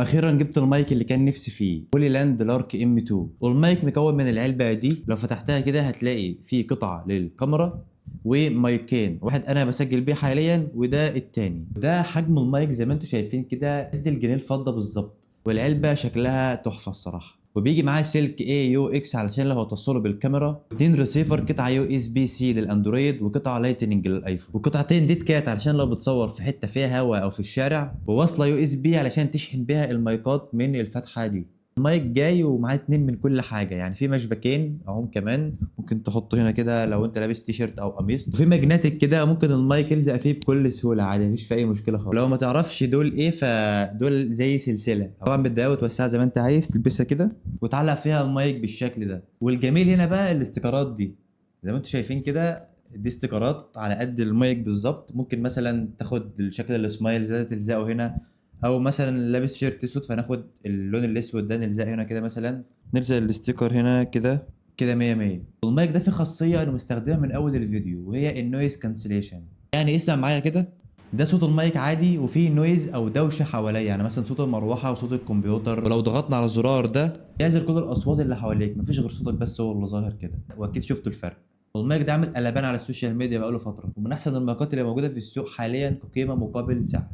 اخيرا جبت المايك اللي كان نفسي فيه، Hollyland Lark M2. والمايك مكون من العلبة دي، لو فتحتها كده هتلاقي فيه قطعه للكاميرا ومايكين، واحد انا بسجل بيه حاليا وده التاني. ده حجم المايك زي ما انتم شايفين كده، قد الجنيه الفضة بالظبط، والعلبه شكلها تحفة الصراحة. وبيجي معاه سلك AUX علشان لو هتوصله بالكاميرا، 2 ريسيفر، قطعه USB-C للاندرويد وقطعه Lightning للايفون، وقطعتين dead cat علشان لو بتصور في حتة فيها هواء او في الشارع، ووصله USB علشان تشحن بيها المايكات من الفتحة دي. المايك جاي ومعاه 2 من كل حاجة، يعني في مشبكين اهم كمان ممكن تحطه هنا كده لو انت لابس تيشيرت او قميص، وفي magnetic كده ممكن المايك يلزق فيه بكل سهولة عادي، مفيش فيه اي مشكلة خالص. لو ما تعرفش دول ايه، فدول زي سلسلة طبعا بتضيقها وتوسعها زي ما انت عايز، تلبسها كده وتعلق فيها المايك بالشكل ده. والجميل هنا بقى الاستيكرات دي زي ما انتم شايفين كده، دي استيكرات على قد المايك بالظبط. ممكن مثلا تاخد الشكل السمايل ده تلزقه هنا، او مثلا لابس shirt اسود فناخد اللون الاسود ده نلزقه هنا كده، مثلا نلزق ال sticker هنا كده كده، 100 100. المايك ده فيه خاصية انا مستخدمها من اول الفيديو، وهي ال noise cancellation. يعني اسمع معايا كده، ده صوت المايك عادي وفيه noise او دوشه حواليا، يعني مثلا صوت المروحة وصوت الكمبيوتر. ولو ضغطنا على الزرار ده يعزل كل الاصوات اللي حواليك، مفيش غير صوتك بس هو اللي ظاهر كده، واكيد شفتوا الفرق. المايك ده عامل قلبان على ال social media بقاله فترة، ومن احسن المايكات اللي موجودة في السوق حاليا كقيمه مقابل سعر.